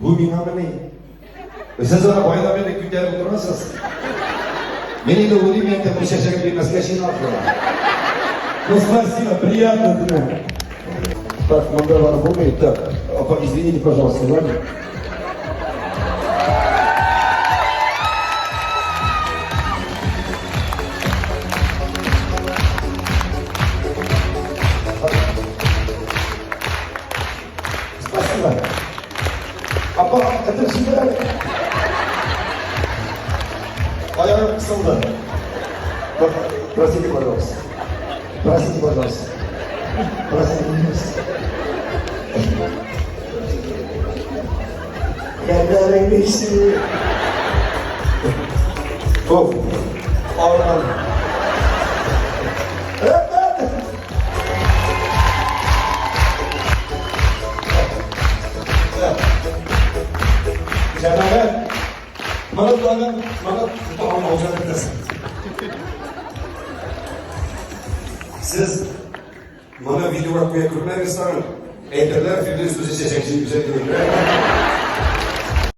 Бу миңамыни? Сез аны кайдан бирле күтәреп утырасыз? Мин инде уйлыйм, инде бу чәчәген бирмәскә чын ахыры. Ну, спасибо, приятно тебе. Так, монда барып булмый. Так, апа, извините, пожалуйста, ладно? Спасибо. Апа, это всегда. Аягым кысылды. Простите, пожалуйста. Простите, пожалуйста. Простите, пожалуйста. Кәлләрең Оф, ауырған. Җәмәгать, моны тагын, моны тагын алҗап бетәсең. Сез моны видеога куя күрмәгез тагын. Әйтерләр, Фирдүс үзе чәчәк җыеп үзәк йөрде.